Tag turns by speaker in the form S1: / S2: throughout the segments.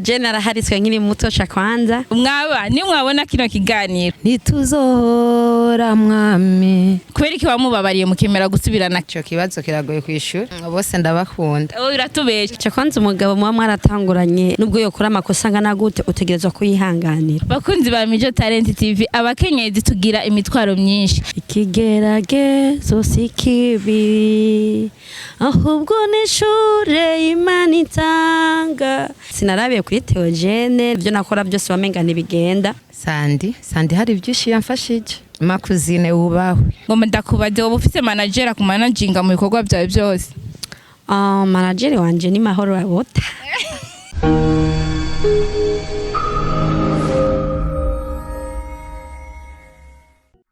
S1: Je naraharitswe nkiri muto ca kwanza.
S2: Mwaba nimwabona kino kiganiro.
S3: Ntituzohora mwami.
S2: Kubera iki wamubabariye mukemera gusubirana?
S3: Ico kibazo kiragoye kwishura, bose ndabakunda.
S2: Oh, uratubesha.
S1: Ca kwanza umugabo muba mwaratanguranye, nubwo yokora amakosa angana gute, utegerezwa kuyihanganira.
S2: Bakunzi ba Mijo Talent TV, abakenyezi tugira imitwaro myinshi.
S1: Ikigeragezo si kibi, ahubwo n'ishure Imana itanga. Sinarabiye kuri Theogene, ibyo nakora byose wamenga ntibigenda.
S3: Sandi, Sandi hari byinshi yamfashije. Makuzine wubahwe.
S2: Ngo ndakubaze, wowe ufise manager ku managinga mu bikorwa byawe byose?
S1: Ah, manager wanje ni Mahoro Abota.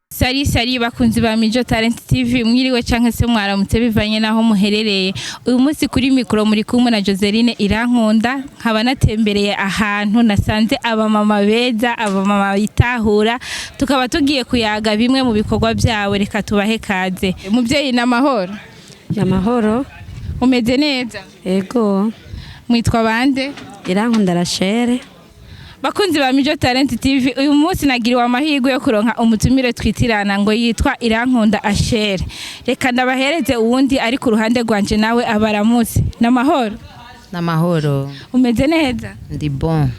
S2: Sari sari bakunzi ba Mijo Talent TV, mwiriwe canke se mwaramutse bivanye naho muherereye. Uyu munsi kuri mikoro muri kumwe na Joseline Irankunda, nkaba natembereye ahantu nasanze abamama beza, abamama bitahura, tukaba tugiye kuyaga bimwe mu bikorwa byabo. Reka tubahe kaze. Muvyeyi, n'amahoro?
S1: Amahoro.
S2: Umeze neza?
S1: Ego.
S2: Mwitwa bande?
S1: Irankunda Rachere.
S2: Bakunzi ba Mijo Talent TV, uyu munsi nagiriwe amahirwe yo kuronka umutumire twitirana ngo yitwa Irankunda Ashere. Reka ndabahereze uwundi ari ku ruhande rwanje, nawe abaramutse. N'amahoro?
S3: N'amahoro.
S2: Umeze neza?
S3: Ndi bon.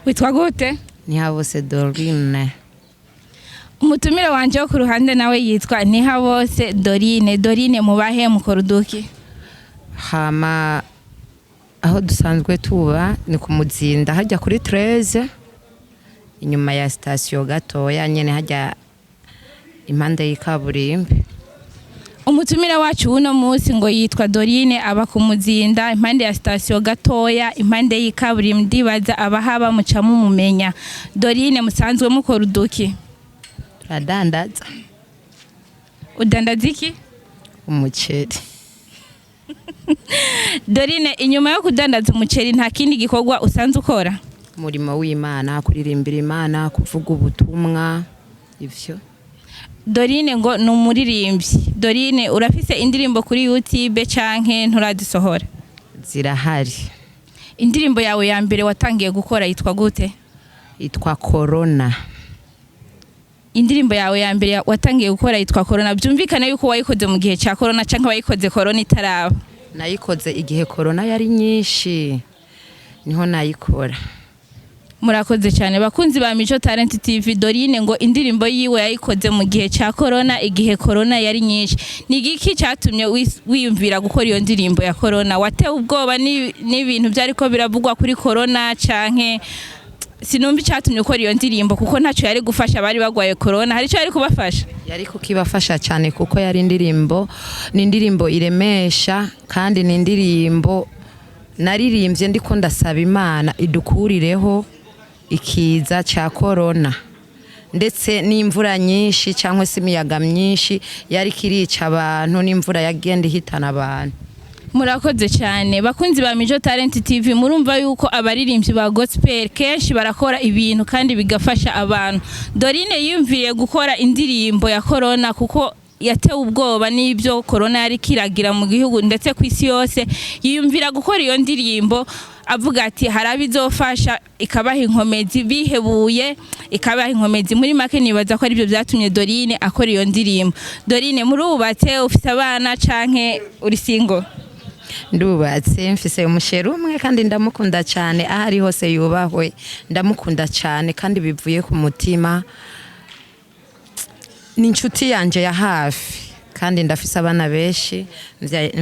S2: Witwa gute?
S3: Ntihabose Dorine.
S2: Umutumire wanje wo ku ruhande nawe yitwa Ntihabose Dorine. Dorine, mubahe, mukora uduki?
S3: Hama aho dusanzwe tuba ni ku Muzinda, hajya kuri 13, inyuma ya sitasiyo gatoya nyene, hajya impande y'ikaburimbi.
S2: Umutumire wacu w'uno munsi ngo yitwa Dorine, aba ku Muzinda impande ya sitasiyo gatoya, impande y'ikaburimbi. Ndibaza abahaba muca mumumenya. Dorine, musanzwe mukora uduki?
S3: Turadandaza.
S2: Udandaza iki?
S3: Umuceri.
S2: Dorine, inyuma yo kudandaza umuceri nta kindi gikorwa usanzwe ukora?
S3: Umurimo w'Imana, kuririmbira Imana, kuvuga ubutumwa, ivyo.
S2: Dorine ngo ni umuririmbyi. Dorine, urafise indirimbo kuri YouTube canke nturazisohora?
S3: Zirahari.
S2: Indirimbo yawe ya mbere watangiye gukora yitwa gute?
S3: Itwa Corona.
S2: Indirimbo yawe ya mbere watangiye gukora yitwa Corona. Byumvikane yuko wayikoze mu gihe cya corona canke wayikoze corona itaraba?
S3: Nayikoze igihe corona yari nyinshi, niho nayikora.
S2: Murakoze cyane bakunzi ba Mico Talent TV. Dorine ngo indirimbo yiwe yayikoze mu gihe cya corona, igihe corona yari nyinshi. Ni igiki cyatumye wiyumvira gukora iyo ndirimbo ya corona? Watewe ubwoba n'ibintu byariko biravugwa kuri corona, canke sinumva icyatumye ukora iyo ndirimbo, kuko ntacyo yari gufasha abari bagwaye corona? Hari icyo yari kubafasha?
S3: Yari kukibafasha cyane, kuko yari indirimbo, ni indirimbo iremesha, kandi ni indirimbo naririmbye ndiko ndasaba Imana idukurireho ikiza cya corona, ndetse n'imvura nyinshi cyangwa se imiyaga myinshi yari kirica abantu, n'imvura yagenda ihitana abantu.
S2: Murakoze cyane bakunzi ba Mijo Talent TV. Murumva yuko abaririmbyi ba gospel kenshi barakora ibintu kandi bigafasha abantu. Dorine yiyumviriye gukora indirimbo ya corona kuko yatewe ubwoba n'ibyo corona yari kiragira mu gihugu ndetse ku isi yose. Yiyumvira gukora iyo ndirimbo avuga ati hari abizofasha, ikabaha inkomezi bihebuye, ikabaha inkomezi. Muri make nibaza ko aribyo byatumye Dorine akora iyo ndirimbo. Dorine, murubatse, ufite abana canke uri single?
S3: Ndubatse, mfise umusheri umwe kandi ndamukunda cyane. Aho ari hose yubahwe, ndamukunda cyane kandi bivuye ku mutima, ni inshuti yanje ya hafi. Kandi ndafise abana benshi,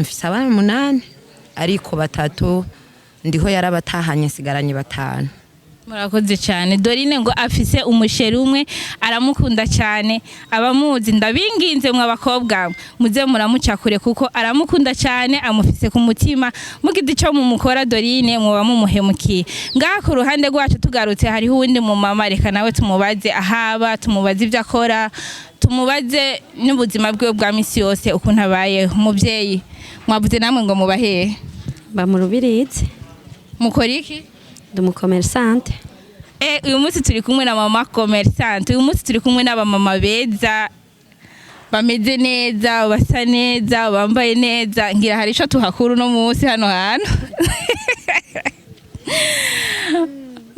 S3: mfise abana 8, ariko batatu ndiho yarabatahanye, nsigaranye batanu.
S2: Murakoze cyane. Dorine ngo afise umusheri umwe, aramukunda cyane. Abamuzi, ndabinginze mwe abakobwa mwe, muze muramuca kure kuko aramukunda cyane, amufise ku mutima. Mugize icyo mumukora Dorine muba mumuhemukiye. Ngaha ku ruhande rwacu tugarutse, hariho uwundi mumama. Reka nawe tumubaze ahaba, tumubaze ibyo akora, tumubaze n'ubuzima bwiwe bwa misi yose ukuntu abayeho. Umubyeyi, mwavuze namwe ngo mubahehe?
S1: Mba mu Rubirizi.
S2: Mukora iki?
S1: Ndi umucommerçante.
S2: Uyu munsi turi kumwe na mama commerçante. Uyu munsi turi kumwe n'abamama beza, bameze neza, basa neza, bambaye neza. Ngira hari ico tuhakura uno munsi hano hantu.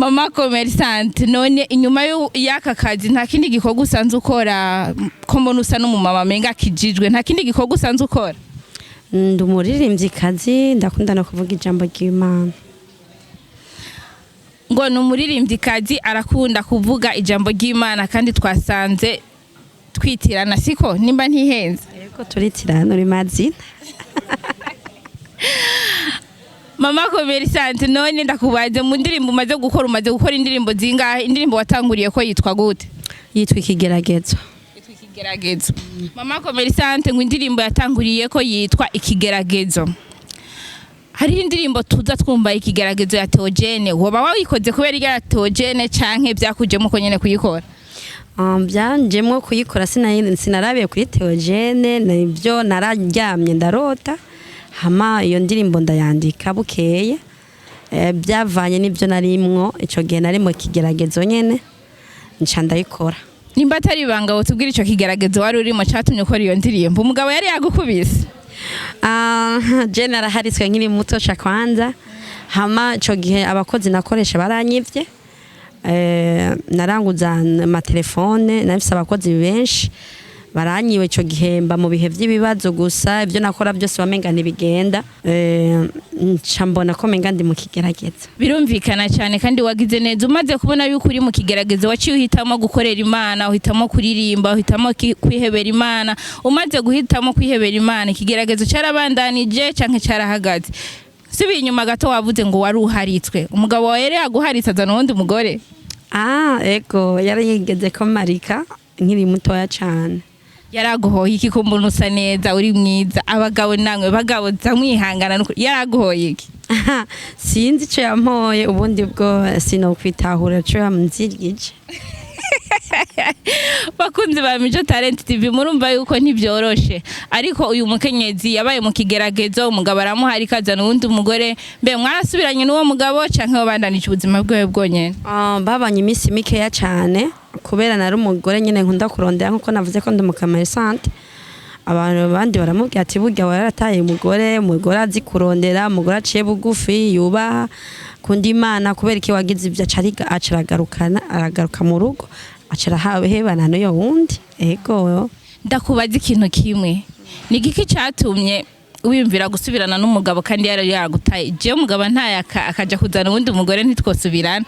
S2: Mama commerçante, none inyuma y'aka kazi nta kindi gikorwa usanzwe ukora? Ko mbona usa n'umumama menga akijijwe, nta kindi gikorwa usanzwe ukora?
S1: Ndi umuririmvyikazi, ndakunda no kuvuga ijambo ry'Imana.
S2: Ngo ni umuririmvyikazi, arakunda kuvuga ijambo ry'Imana, kandi twasanze twitirana, siko? Nimba ntihenze.
S1: Yego, turitirana, uri mazina.
S2: Mama commerçante, none ndakubaze, mu ndirimbo umaze gukora indirimbo zingahe? Indirimbo watanguriye ko yitwa gute?
S1: Yitwa Ikigeragezo.
S2: Yitwa Ikigeragezo. Mama commerçante ngo indirimbo yatanguriye ko yitwa Ikigeragezo. Hariho indirimbo tuza twumva, Ikigeragezo ya Theogene. Woba wayikoze kubera irya ya Theogene, canke byakujemo ko nyene kuyikora?
S1: Byanjemwo kuyikora, sinarabiye kuri Theogene, nibyo nararyamye ndarota, hama iyo ndirimbo ndayandika bukeye. Byavanye n'ibyo narimwo ico gihe, nari mu kigeragezo nyene, nca ndayikora.
S2: Nimba atari ibanga, wotubwira ico kigeragezo wari urimo catumye ukora iyo ndirimbo? Umugabo yari yagukubise?
S1: Ah, je naraharitswe nkiri muto ca kwanza, hama ico gihe abakozi nakoresha baranyivye. Naranguza amatelefone, nafise abakozi benshi, baranyiwe. Ico gihe mba mu bihe vy'ibibazo, gusa ibyo nakora byose wamenga ntibigenda. Nca mbona ko menga ndi mu kigeragezo.
S2: Birumvikana cyane, kandi wagize neza. Umaze kubona yuko uri mu kigeragezo, waciye uhitamo gukorera Imana, uhitamo kuririmba, uhitamo kwihebera Imana. Umaze guhitamo kwihebera Imana, ikigeragezo cyarabandanije canke cyarahagaze? Subiye inyuma gato, wavuze ngo wari uharitswe. Umugabo wawe yari yaguharitse azana uwundi mugore?
S1: Ah, ego, yari yigeze ko marika nkiri mutoya cane.
S2: Yaraguhoye iki, ko mbona usa neza, uri mwiza? Abagabo namwe bagabo za mwihangana nukuri. Yaraguhoye iki?
S1: Sinzi ico yampoye, ubundi bwo sinokwitahura ico yamzigije.
S2: Bakunzi ba Mico Talent TV, murumva yuko ntibyoroshe, ariko uyu mukenyezi yabaye mu kigeragezo, umugabo aramuharika azana uwundi mugore. Mbe mwarasubiranye n'uwo mugabo, canke wabandanije ubuzima bwiwe bwonyene?
S1: Ah, babanye iminsi mikeya cane, kubera nari umugore nyene nkunda kurondera, nkuko navuze ko ndi umucommerçante. Abantu abandi baramubwira ati: "Burya warataye umugore, umugore azi kurondera, umugore aciye bugufi, yubaha, kunda Imana, kubera iki wagize ibyo?" Aca aca aragarukana, aragaruka mu rugo, aca arahebana n'uyo wundi, ego.
S2: Ndakubaza ikintu kimwe: ni igiki catumye wiyumvira gusubirana n'umugabo kandi yari yagutaye? Jewe umugabo ntaye akaja kuzana uwundi mugore, ntitwosubirana.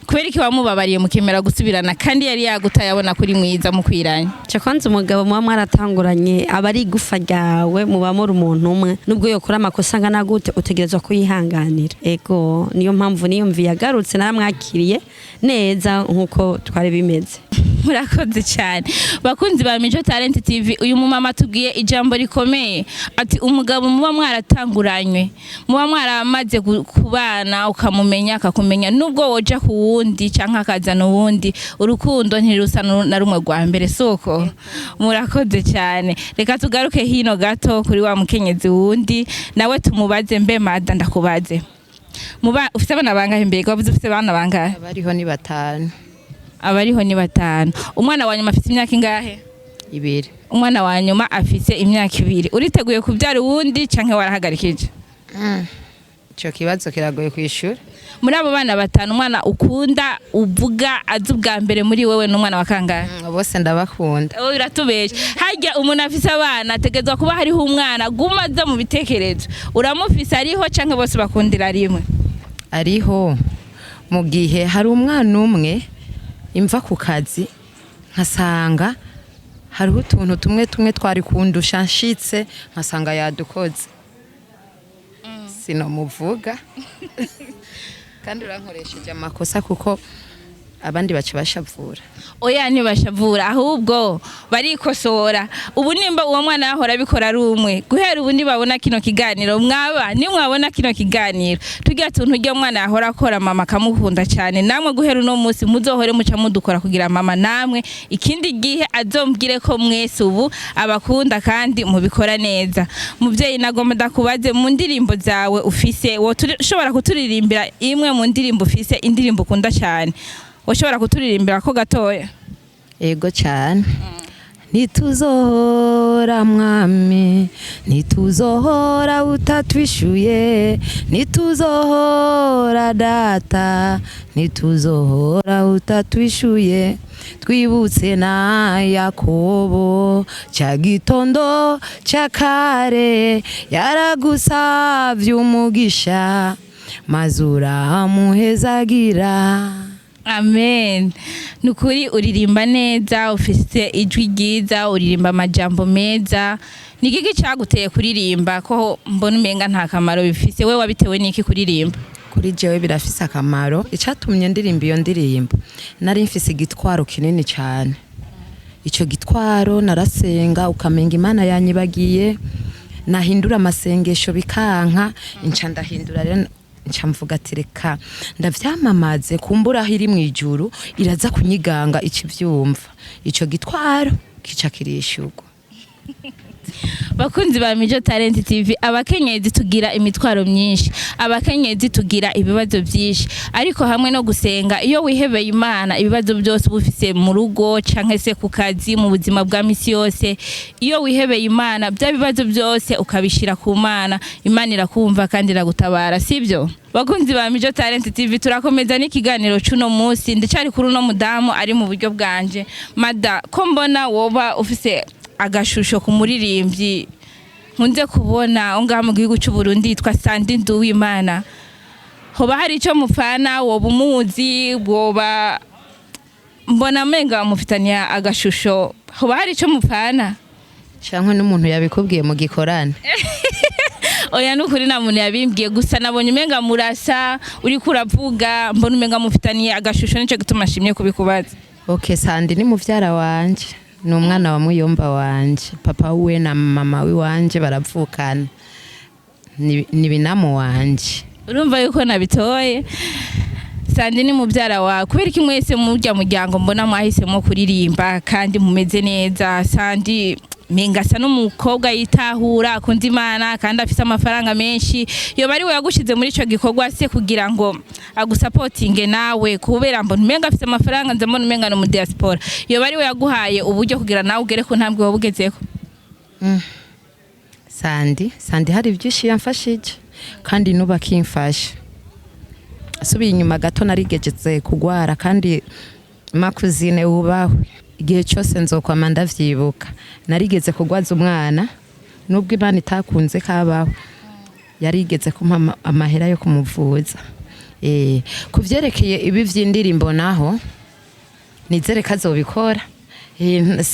S2: Kubera iki wamubabariye mukemera gusubirana kandi yari yagutaye, abona kuri mwiza mukwiranye?
S1: Ca kwanza umugabo muba mwaratanguranye aba ari igufa ryawe, muba muri umuntu umwe. Nubwo yokora amakosa angana gute, utegerezwa kuyihanganira, ego. Niyo mpamvu niyumviye agarutse naramwakiriye neza nkuko twari bimeze.
S2: Murakoze cyane, bakunzi ba Mico Talent TV. Uyu mumama tubwiye ijambo rikomeye, ati umugabo muba mwaratanguranywe, muba mwaramaze kubana, ukamumenya akakumenya, nubwo woja ku wundi canke akazana uwundi, urukundo ntirusa na rumwe rwa mbere, soko? Murakoze cyane. Reka tugaruke hino gato kuri wa mukenyezi wundi, nawe tumubaze. Mbe mada, ndakubaze, muba ufite abana bangahe? Mbega wavuze ufite abana bangahe?
S3: Abariho ni 5.
S2: Abariho ni 5. Umwana wa nyuma afite imyaka ingahe?
S3: 2.
S2: Umwana wa nyuma afite imyaka 2. Uriteguye kubyara uwundi, canke warahagarikije?
S3: Ico kibazo kiragoye kwishura.
S2: Muri abo bana 5, umwana ukunda, uvuga azi ubwa mbere muri wewe, n'umwana wa kangahe?
S3: Bose ndabakunda.
S2: Oh, uratubesha. Harya umuntu afise abana ategerezwa kuba hariho umwana guma aza mu bitekerezo. Uramufise, ariho, canke bose bakundira rimwe?
S3: Ariho, mu gihe hari umwana umwe imva ku kazi nkasanga hariho utuntu tumwe tumwe twari kundusha, nshitse nkasanga yadukoze, sinomuvuga kandi urankoresheje amakosa, kuko abandi baca bashavura.
S2: Oya, ntibashavura, ahubwo barikosora. Ubu nimba uwo mwana yahora abikora ari umwe, guhera ubu nibabona kino kiganiro, mwaba nimwabona kino kiganiro, turya tuntu urya mwana yahora akora mama akamukunda cyane, namwe guhera uno munsi muzohore muca mudukora kugira mama namwe ikindi gihe azombwire ko mwese ubu abakunda kandi mubikora neza. Muvyeyi, nagomba ndakubaze, mu ndirimbo zawe ufise, ushobora kuturirimbira imwe mu ndirimbo ufise, indirimbo ukunda cyane? Ushobora kuturirimbira ko gatoya?
S3: Ego cyane. Ntituzohora mwami, ntituzohora utatwishuye, ntituzohora data, ntituzohora utatwishuye. Twibutse na Yakobo cya gitondo cya kare, yaragusavye umugisha maze uramuhezagira.
S2: Amen. Ni ukuri uririmba neza, ufite ijwi ryiza, uririmba amajambo meza. Ni igiki cyaguteye kuririmba, ko mbona umenga nta kamaro bifise? We wabitewe n'iki kuririmba?
S3: Kuri jewe birafise akamaro. Icatumye ndirimba iyo ndirimbo, nari mfise igitwaro kinini cyane. Ico gitwaro narasenga ukamenga Imana yanyibagiye, nahindura amasengesho bikanka, nca ndahindura rero, nca mvuga ati reka ndavyamamaze, kumbura aho iri mw'ijuru iraza kunyiganga ikivyumva. Ico gitwaro kica kirishurwa.
S2: Bakunzi ba Mijo Talent TV, abakenyezi tugira imitwaro myinshi, abakenyezi tugira ibibazo byinshi, ariko hamwe no gusenga, iyo wihebeye Imana, ibibazo byose uba ufise mu rugo canke se ku kazi, mu buzima bwa misi yose, iyo wihebeye Imana, bya bibazo byose ukabishira ku Mana, Imana irakumva kandi iragutabara, sibyo? Bakunzi ba Mijo Talent TV, turakomeza n'ikiganiro c'uno munsi. Ndacari kuri uno mudamu ari mu buryo bwanje. Mada, ko mbona woba ufise agashusho ku muririmbyi nkunze kubona aho ngaha mu gihugu cy'u Burundi yitwa Sandi Nduwimana, hoba hari icyo mupfana? Woba umuzi? Woba mbona amenga mufitaniye agashusho, hoba hari icyo mupfana?
S3: Canke n'umuntu yabikubwiye mu gikorane?
S2: Oya, nukuri nta muntu yabimbwiye, gusa nabonye umenga murasa, uriko uravuga mbona umenga mufitaniye agashusho, nico gituma nshimye kubikubaza.
S3: Ok, Sandi ni muvyara wanje, ni umwana wa muyomba wanje. Papa wiwe na mama wiwanje baravukana, ni binamu wanje.
S2: Urumva yuko nabitoye. Sandi ni mubyara wawe. Kubera iki mwese murya muryango mbona mwahisemo kuririmba kandi mumeze neza? Sandi menga asa n'umukobwa yitahura, akunda Imana kandi afise amafaranga menshi. Yoba ari we yagushize muri ico gikorwa se kugira ngo agusapotinge nawe? Kubera mbona umenga afise amafaranga, nza mbona umenga no mu diaspora. Yoba ari we yaguhaye uburyo kugira nawe ugere ku ntambwe woba ugezeko?
S3: Sandi hari byinshi yamfashije kandi n'ubu akimfasha. Asubiye inyuma gato, narigegetse kugwara, kandi ma cousine wubahwe, igihe cyose nzokwama ndavyibuka. Narigeze kugwaza umwana, nubwo Imana itakunze kabaho, yarigeze kumpa amahera yo kumuvuza. Ku vyerekeye ibi vy'indirimbo naho, nizere ko azobikora.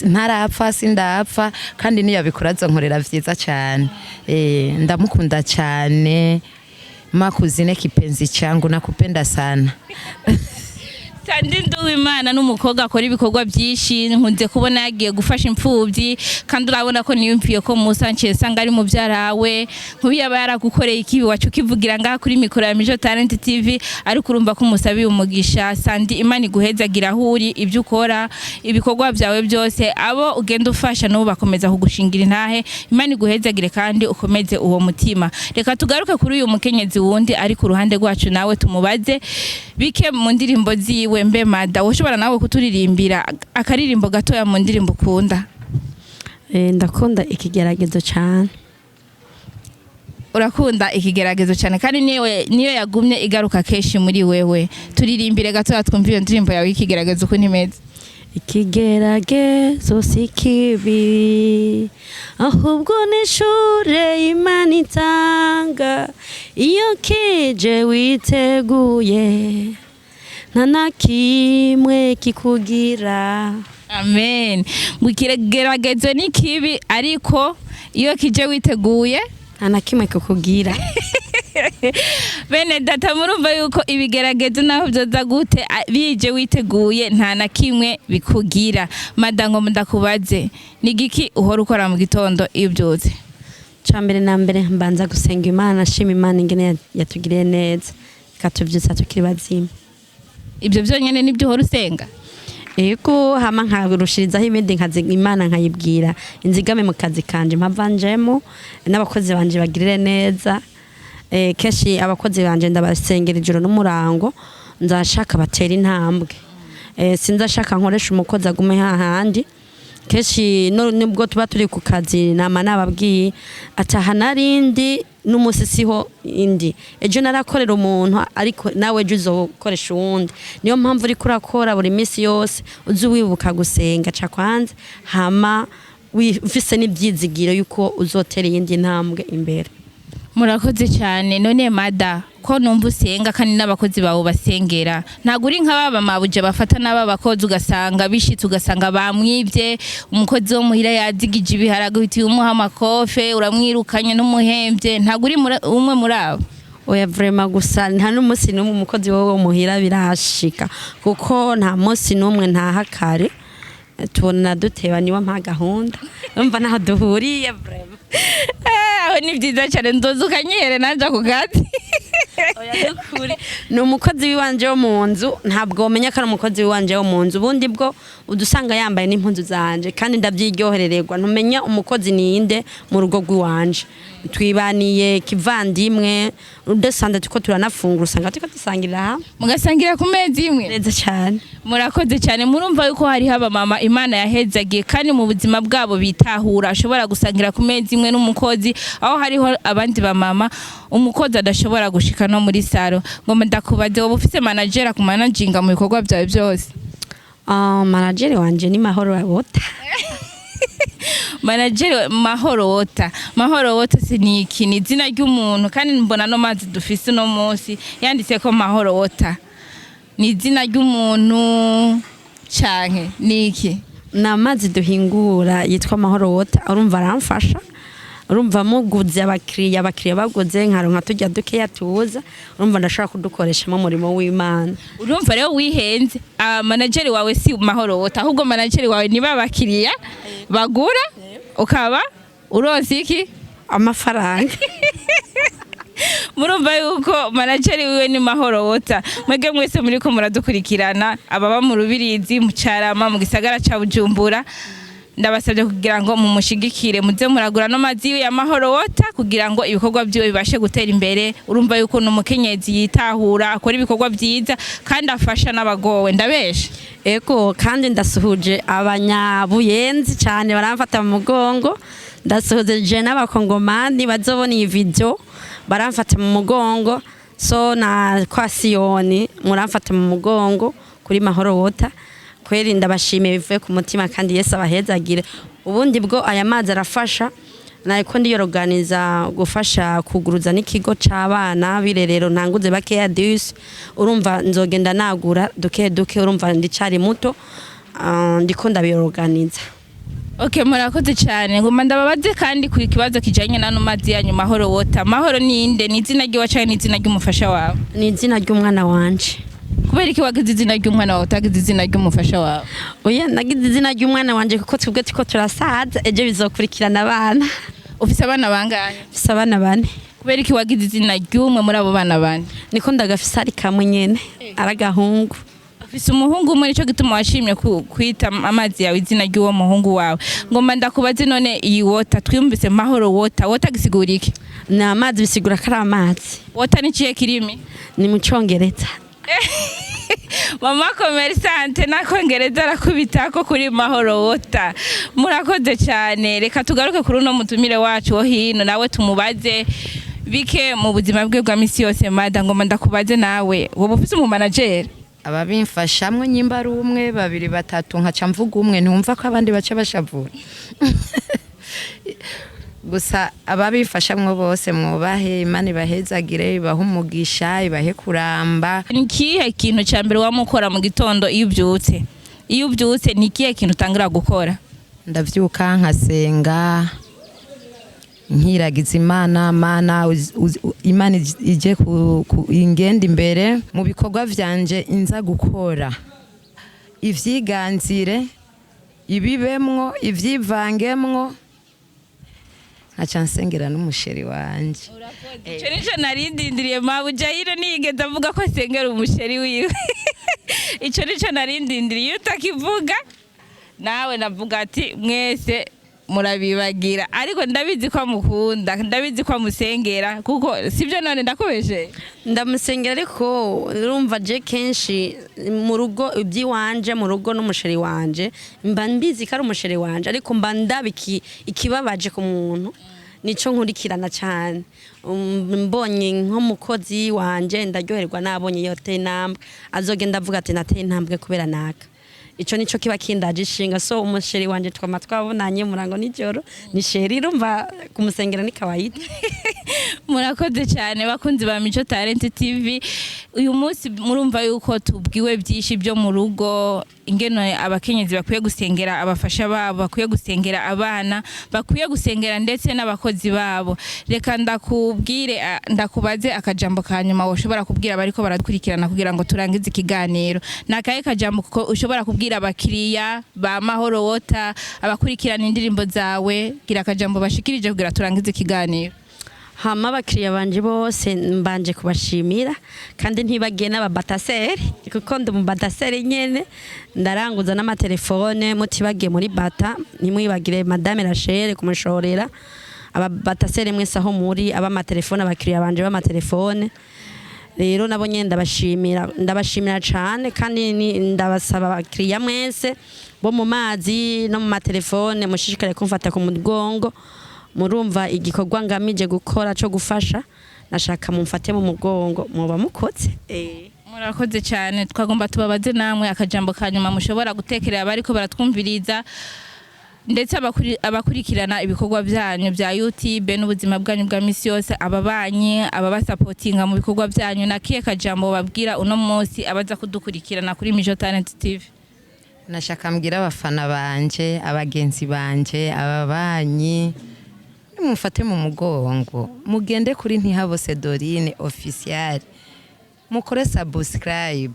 S3: Ntarapfa, sindapfa, kandi niyabikora azonkorera vyiza cyane. Ndamukunda cyane. Ma cousine kipenzi changu, nakupenda sana.
S2: Sandi Nduwimana n'umukobwa akora ibikorwa byinshi, nkunze kubona yagiye gufasha imfubyi, kandi urabona ko niyumviye ko Musa nciye nsanga ari mubyara we. Nkubi yaba yaragukoreye ikibi, wacu ukivugira ngaha kuri mikoro ya Mijo Talent TV, ariko urumva ko umusabiye umugisha. Sandi, Imana iguhezagira aho uri, ibyo ukora, ibikorwa byawe byose, abo ugenda ufasha n'ubu bakomeza kugushingira intahe. Imana iguhezagire kandi ukomeze uwo mutima. Reka tugaruke kuri uyu mukenyezi wundi ari ku ruhande rwacu, nawe tumubaze bike mu ndirimbo ziwe. Mbe mada, woshobora nawe kuturirimbira akaririmbo gatoya mu ndirimbo ukunda?
S1: Ndakunda Ikigeragezo cyane.
S2: Urakunda Ikigeragezo cyane, kandi niyo yagumye igaruka kenshi muri wewe. Turirimbire gatoya twumve iyo ndirimbo yawe y'Ikigeragezo ukuntu imeze.
S1: Ikigeragezo si kibi, ahubwo ni ishure Imana itanga. Iyo kije witeguye, nta na kimwe kikugira.
S2: Amen. Ngo ikigeragezo ni kibi, ariko iyo kije witeguye,
S1: nta na kimwe kikugira.
S2: Bene data, murumva yuko ibigeragezo naho byoza gute, bije witeguye nta na kimwe bikugira. Mada, ngo ndakubaze, ni giki uhora ukora mu gitondo iyo ubyutse?
S1: Ca mbere na mbere mbanza gusenga Imana, shima Imana ingene yatugiriye neza ikatuvyutsa tukiri bazima.
S2: Ibyo byonyine nibyo uhora usenga?
S1: Ego, hama nkarushirizaho ibindi, nkazi Imana nkayibwira inzigame mu kazi kanje mpava njemo, n'abakozi banje bagirire neza. Kenshi abakozi banje ndabasengera ijoro n'umurango, nzashaka batera intambwe. Sinzashaka nkoresha umukozi agume hahandi. Kenshi nubwo tuba turi ku kazi, nama nababwiye ataha narindi n'umunsi siho indi, ejo narakorera umuntu, ariko nawe ejo uzokoresha uwundi. Niyo mpamvu uriko urakora buri minsi yose uzi wibuka gusenga ca kwanza, hama ufise n'ivyizigiro yuko uzotera iyindi ntambwe imbere.
S2: Murakoze cyane. None mada, ko numva usenga kandi n'abakozi bawe basengera, ntabwo uri nka baba mabuje bafata n'aba bakozi, ugasanga bishitse, ugasanga bamwibye umukozi wo muhira, yazigije ibiharage, uhita umuha amakofe, uramwirukanye n'umuhembye? Ntabwo uri umwe muri abo?
S1: Oya, vraiment, gusa nta n'umunsi n'umwe umukozi wowe muhira birashika, kuko nta munsi n'umwe ntaha kare, tubona duteba, niwe mpa gahunda, urumva ntaho duhuriye vraiment.
S2: Aho ni byiza cyane, ndoza ukanyihere nanje ako gati.
S1: Oya, nukuri ni umukozi w'iwanje wo mu nzu, ntabwo wamenya ko ari umukozi w'iwanje wo mu nzu. Ubundi bwo udusanga yambaye n'impuzu zanje kandi ndabyiryoherererwa, ntumenya umukozi ninde mu rugo rw'iwanje. Twibaniye kivandimwe, udasanze tuko turanafungura, usanga turiko dusangirira hamwe.
S2: Mugasangira ku meza imwe?
S1: Neza cyane.
S2: Murakoze cyane. Murumva yuko hariho abamama Imana yahezagiye kandi mu buzima bwabo bitahura, ashobora gusangira ku meza imwe n'umukozi, aho hariho abandi bamama umukozi adashobora gushika no muri salon. Ngo ndakubaze, wowe ufise manager ku managinga mu bikorwa byawe byose?
S1: Ah, manager wanje ni Mahoro Water.
S2: Manager Mahoro Water. Mahoro Water si ni iki? Ni izina ry'umuntu? Kandi mbona no mazi dufise uno munsi yanditse ko Mahoro Water, ni izina ry'umuntu canke ni iki?
S1: Ni amazi duhingura yitwa Mahoro Water. Urumva aramfasha, urumva muguze abakiriya, abakiriya baguze nkaronka tujya dukeya tuza, urumva ndashobora kudukoreshamo umurimo w'Imana.
S2: Urumva rero wihenze, manager wawe si Mahoro Water, ahubwo manager wawe ni babakiriya bagura, ukaba uronse iki?
S1: Amafaranga.
S2: Murumva yuko manager wiwe ni Mahoro Water. Mwebwe mwese muriko muradukurikirana, ababa mu Rubirizi, mu Carama, mu gisagara ca Bujumbura, ndabasabye kugira ngo mumushigikire, muze muragura no mazi ya Mahoro Water kugira ngo ibikorwa byiwe bibashe gutera imbere. Urumva yuko ni umukenyezi yitahura, akora ibikorwa byiza kandi afasha n'abagowe. Ndabesha?
S1: Ego, kandi ndasuhuje abanyabuyenzi cyane baramfata mu mugongo, ndasuhuje n'abakongomani bazobona iyi video baramfata mu mugongo, so na kwa Siyoni muramfata mu mugongo kuri Mahoro Water. Kweri ndabashimiye bivuye ku mutima, kandi Yesu abahezagire. Ubundi bwo aya mazi arafasha, nariko ndiyoroganiza gufasha kuguruza n'ikigo c'abana b'irerero, ntanguze bakeya disi, urumva nzogenda nagura duke duke, urumva ndicari muto, ndiko ndabiyoroganiza.
S2: Okay, murakoze cyane. Ngoma ndababaze kandi ku kibazo kijanye n'ano mazi yanyu Mahoro Water. Mahoro ninde? Ni izina ryiwe canke ni izina ry'umufasha wawe?
S1: Ni izina ry'umwana wanje.
S2: Kubera iki wagize izina ry'umwana wawe, utagize izina ry'umufasha wawe?
S1: Oya, nagize izina ry'umwana wanje kuko twebwe turiko turasaza, ejo bizokurikirana abana.
S2: Ufise abana bangahe?
S1: Mfise abana bane.
S2: Kubera iki wagize izina ry'umwe muri abo bana bane?
S1: Niko ndagafise ari kamwe nyene, ari agahungu.
S2: Ufise umuhungu umwe, nico gituma washimye kwita amazi yawe izina ry'uwo muhungu wawe. Ngomba ndakubaze, none iyi water twiyumvise Mahoro Water, water gisigura iki?
S1: Ni amazi, bisigura ko ari amazi.
S2: Water ni cihe kirimi?
S1: Ni mu Congereza.
S2: Mama commerçante nakongereza arakubitako kuri Mahoro Water. Murakoze cyane. Reka tugaruke kuri uno mutumire wacu wo hino, nawe tumubaze bike mu buzima bwe bwa misi yose. Mada, ngoma ndakubaze, nawe woba ufise umu manager?
S3: Ababimfashamwo nyimba ari umwe, babiri, batatu, nkaca mvuga umwe, ntumva ko abandi baca bashavura. Gusa ababifashamwo bose mwubahe, Imana ibahezagire, ibahe umugisha, ibahe kuramba.
S2: Ni ikihe kintu cya mbere wamukora mu gitondo iyo ubyutse? Iyo ubyutse ni ikihe kintu utangira gukora?
S3: Ndavyuka nkasenga, nkiragiza Imana. Mana, Imana ije ingenda imbere mu bikorwa vyanje inza gukora, ivyiganzire, ibibemwo, ivyivangemwo, nkaca nsengera n'umusheri wanje.
S2: Icyo nicyo narindindiriye. Mabuja hino niyigeze avuga ko asengera umusheri wiwe. Icyo nicyo narindindiriye. Iyo utakivuga nawe navuga ati mwese. Murabibagira, ariko ndabizi ko amukunda, ndabizi ko amusengera, kuko sibyo? None ndakubeshe?
S1: Ndamusengera, ariko urumva je kenshi mu rugo, iby'iwanje mu rugo n'umu chéri wanje, mba mbizi ko ari umu chéri wanje, ariko mba ndaba ikibabaje ku muntu nico nkurikirana cyane. Mbonye nk'umukozi wanje ndaryoherwa, nabonye yoteye intambwe, azogenda avuga ati nateye intambwe kubera naka. Ico nico kiba kindaje ishinga. So umu chéri wanje twama twabonanye murango nijoro, ni chéri, urumva kumusengera ni kawaida.
S2: Murakoze cyane, bakunzi ba Mico Talent TV. Uyu munsi murumva yuko tubwiwe byinshi byo mu rugo, ingene abakenyezi bakwiye gusengera abafasha babo, bakwiye gusengera abana, bakwiye gusengera ndetse n'abakozi babo. Reka ndakubwire, ndakubaze akajambo ka nyuma woshobora kubwira abariko baradukurikirana kugira ngo turangize ikiganiro. Ni akahe kajambo ko ushobora kubwira abakiriya ba Mahoro Water, abakurikirana indirimbo zawe? Gira akajambo bashikirije kugira turangize ikiganiro.
S1: Hama abakiriya banje bose mbanje kubashimira, kandi ntibagiye n'ababataseri, kuko ndi umubataseri nyene, ndaranguza n'amatelefone. Mutibagiye muri bata, ntimwibagire Madame Rachel kumushorera. Ababataseri mwese aho muri, ab'amatelefone, abakiriya banje b'amatelefone rero nabo nyene ndabashimira, ndabashimira cane. Kandi ndabasaba abakiriya mwese bo mu mazi no mu matelefone, mushishikare kumfata ku mugongo. Murumva igikorwa ngamije gukora cyo gufasha, nashaka mumfate mu mugongo, muba mukoze.
S2: Murakoze cyane. Twagomba tubabaze namwe akajambo ka nyuma mushobora gutekerera abariko baratwumviriza, ndetse abakurikirana ibikorwa byanyu bya YouTube n'ubuzima bwanyu bwa misi yose, ababanyi, ababasapotinga mu bikorwa byanyu. Na kihe kajambo babwira uno munsi abaza kudukurikirana kuri Mijo Talent TV?
S3: Nashaka mbwira abafana banje, abagenzi banje, ababanyi, nimumfate mu mugongo, mugende kuri Ntihabose Dorine Official, mukore subscribe,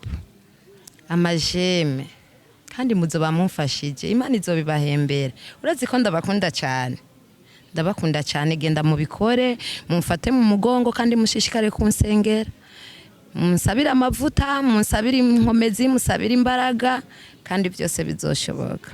S3: ama j'aime, kandi muzoba mumfashije, Imana izobibahembera. Urazi ko ndabakunda cyane, ndabakunda cyane. Genda mubikore, mumfate mu mugongo, kandi mushishikare kunsengera, munsabire amavuta, munsabire inkomezi, musabire imbaraga, kandi byose bizoshoboka.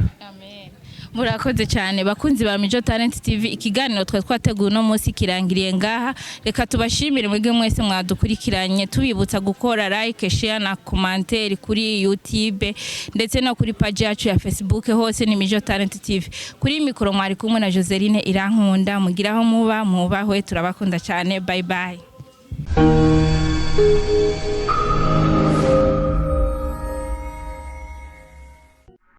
S2: Murakoze cyane, bakunzi ba Mijo Talent TV. Ikiganiro twe twateguye uno munsi kirangiriye ngaha. Reka tubashimire mwebwe mwese mwadukurikiranye, tubibutsa gukora like, share na commentaire kuri YouTube ndetse no kuri page yacu ya Facebook, hose ni Mijo Talent TV. Kuri mikoro mwari kumwe na Joseline Irankunda. Mugiraho muba mubahwe, turabakunda cyane. Bye bye.